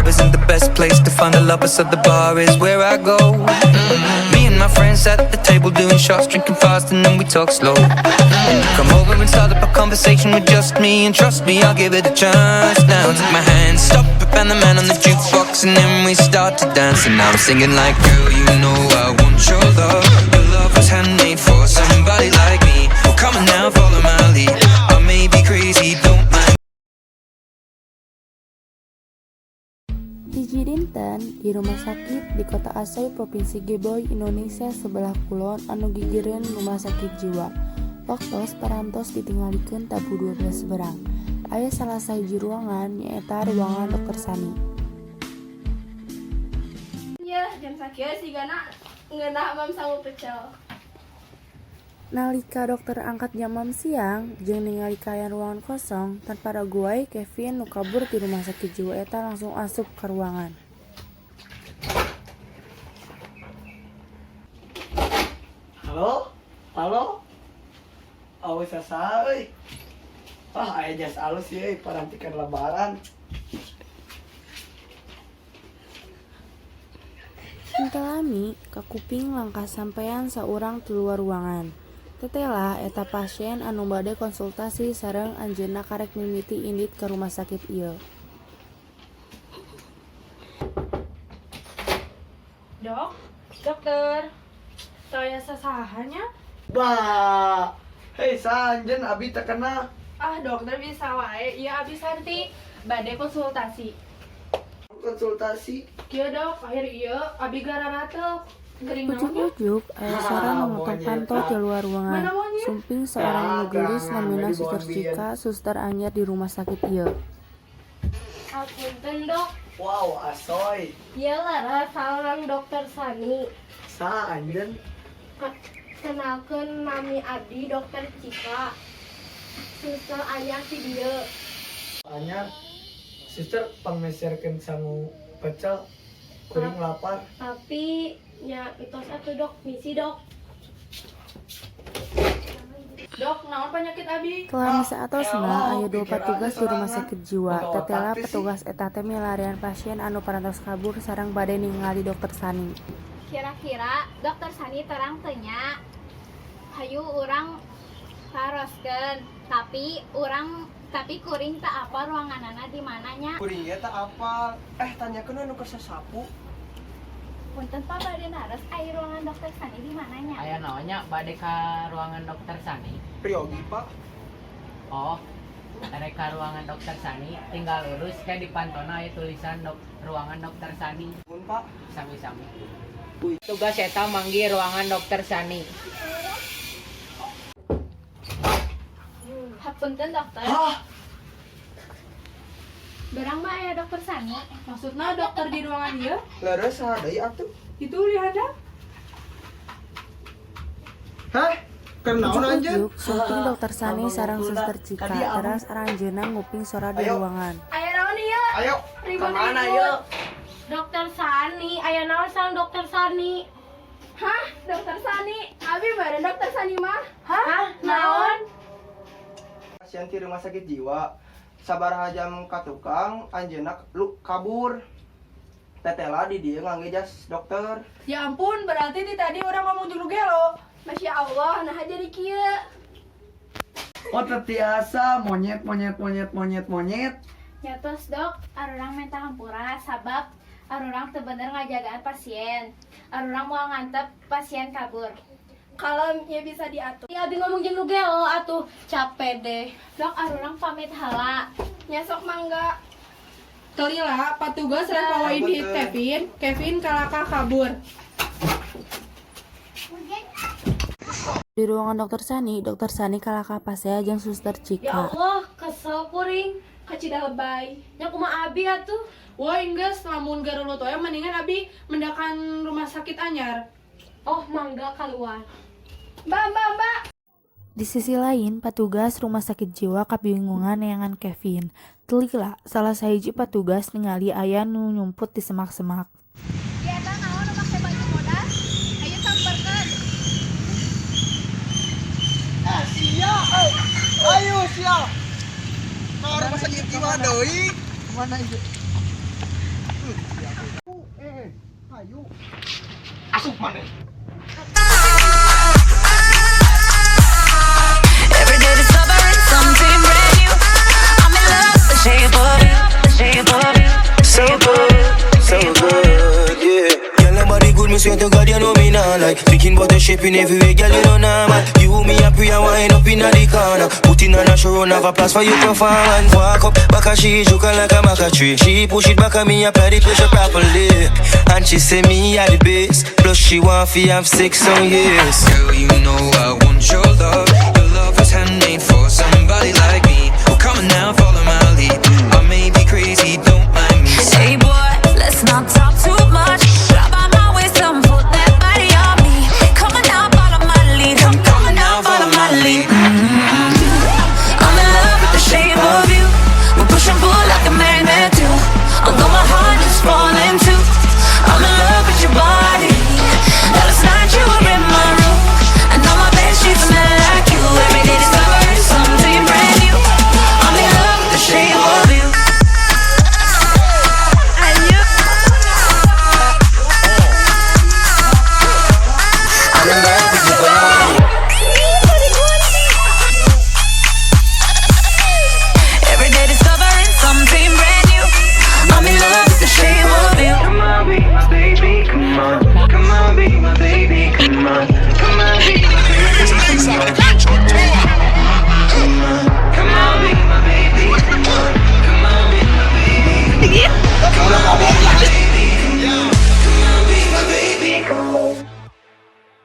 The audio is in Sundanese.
Club isn't the best place to find a lover, so the bar is where I go. Me and my friends at the table doing shots, drinking fast, and then we talk slow. And you come over and start up a conversation with just me, and trust me, I'll give it a chance. Now take my hand, stop it, and the man on the jukebox, and then we start to dance. And now I'm singing like, girl, you know I want your love. Your love was handmade for somebody like me. Well, come on now, follow my lead. I may be crazy, don't mind. Hiji dinten di rumah sakit di kota Asoy, Provinsi Geboy, Indonesia sebelah kulon anu gigireun rumah sakit jiwa. Waktos parantos ditinggalikeun tabuh 12 berang. Aya salah sahiji ruangan, nyaeta ruangan Dokter Sani. Ya, jam sakieu sigana ngeunah mam sangu pecel. Nalika dokter angkat jam mam siang jeung ningali kaayaan ruangan kosong, tanpa ragu wae Kevin nu kabur ti rumah sakit jiwa eta langsung asup ka ruangan. Halo? Halo? Awas saha euy. Wah, aya jas alus ieu euy, parantikan Lebaran. Henteu lami, kakuping langkah sampean saurang ti luar ruangan. Tetela eta pasien anu bade konsultasi sareng anjeunna karek mimiti indit ka rumah sakit ieu. Dok, dokter, teu aya sasaha nya? Bah. Hei, sanjen abi terkena. Ah, dokter bisa wae. Iya, abi Santi, bade konsultasi. Konsultasi. Kieu dok, akhir ieu abi gararateuk. Gering naon nya? Ujug-ujug aya sora nu ngetok panto ti luar ruangan. Mana monyet? Sumping saurang nu geulis Gerangan, namina di Suster bawah. Cika, suster anyar di rumah sakit ieu. Hapunten, Dok. Wow, asoy. Ieu leres saurang Dokter Sani. Sa anjen. Kenalkeun, nami abdi Dokter Cika. Suster anyar di dieu. Anyar. Suster, pangmeserkeun sangu pecel. Kuring lapar. Tapi nya entos atuh, Dok, misi, Dok. Dok, naon penyakit abi? Teu lami saatosna Elah, aya dua pikir patugas aja di rumah sorangan. sakit jiwa. Boga otak Tetela teh sih. petugas eta teh milarian pasien anu parantos kabur sareng bade ningali Dokter Sani. Kira-kira Dokter Sani terang teu nya? Hayu urang taroskeun, tapi kuring teu apal ruanganana di mana nya. Kuring ge teu apal. Eh, tanyakeun we nu keur sasapu. Punten, Pak, bade naros, ai ruangan Dokter Sani di mana nya? Aya naon nya bade ka ruangan Dokter Sani? Priyogi, Pak. Oh, erek ka ruangan Dokter Sani tinggal lurus ke di pantona aya tulisan ruangan Dokter Sani. Mun, Pak. Sami-sami. Tugas eta manggih ruangan Dokter Sani. Hapunten, Dokter. Hah? Berang mah aya Dokter Sani. Maksudna dokter di ruangan ieu? Leres saha deui atuh? Itu di handap. Hah? Keur naon anjeun? Ujug-ujug sumping Dokter Sani Abang sareng ngungkul Suster dah. Cika, Tadi abang- teras aranjeunna nguping sora di Ayo. ruangan. Aya naon ieu? Ayo. Ribut-ribut. Kemana yuk? Dokter Sani, aya naon sareng Dokter Sani? Hah? Dokter Sani? Abi bareng Dokter Sani mah? Hah? Naon? Pasien di rumah sakit jiwa. Sabaraha jam ka tukang, anjeunna lu kabur. Tetela di dieu ngangge jas dokter. Ya ampun, berarti ti tadi urang ngomong jeung nu gelo. Masya Allah, nah jadi kieu. Oh, tetiasa monyet monyet monyet monyet monyet. Nya tos, Dok, arurang minta hampura sabab arurang teu bener ngajagaan pasien. Arurang moal ngantep pasien kabur. Kalau ya bisa diatur. Ya abi ngomong jeung nu gelo atuh, capek deh. Dok, arurang pamit hala. Nya sok mangga. Teu lila, patugas rek bawain Punten. Kevin, Kevin kalakah kabur. Di ruangan Dokter Sani, Dokter Sani kalakah pasea jeung Suster Ya Cika. Allah, kesel kuring. Kacida lebay. Nya kumaha abi atuh? Woi, geus lamun garulut wae mendingan abi mendakan rumah sakit anyar. Oh, mangga keluar. Mbak, mbak, mbak. Di sisi lain, patugas rumah sakit jiwa kabingungan neangan Kevin. Teu lila, salah sahiji patugas ningali aya nu nyumput di semak-semak. Ieu eta naon nu make baju bodas? Ayo samperkeun. Eh, sia, eh. Ayo sia. Ka rumah sakit jiwa deui. Mana itu? Eh, hayu. Asup maneh. Every day discovering something brand new. I'm in love with the shape of you, the shape of you. So good, so good, yeah. Girl, nobody good, me swear to God, you know me nah lie. Thinking about the shape in every way, girl, you know nah man. You me a pre and wind up inna the corner. Putting on a show, run have a place for you performance. Walk up, back and she juke like a maca tree. She push it back on me, apply the pressure properly. And she say me at the base. Plus she want fi have sex, so yes. Girl, you know I want your love. Your love was handmade for somebody like me. Well, come on now, follow my lead. I may be crazy, don't mind me. Hey boy, let's not talk too much. Grab on my waist and put that body on me. Come on now, follow my lead. I'm coming now, follow my lead. I'm in love with the shape of you. We push and pull like a magnet do. Although my heart is falling too. I'm in love with your body. Last night you were in my room, and all my bed sheets smell like you. Every day discovering something brand new. I'm in love with the shape of you. I'm in love with your body. Every day discovering something brand new. I'm in love with the shape of you. Come on, be my baby, come on. Come on, be my baby, come on. Come on, be my baby, come on. Come on, come on, be my baby, come on. Come on, be my baby. Come on.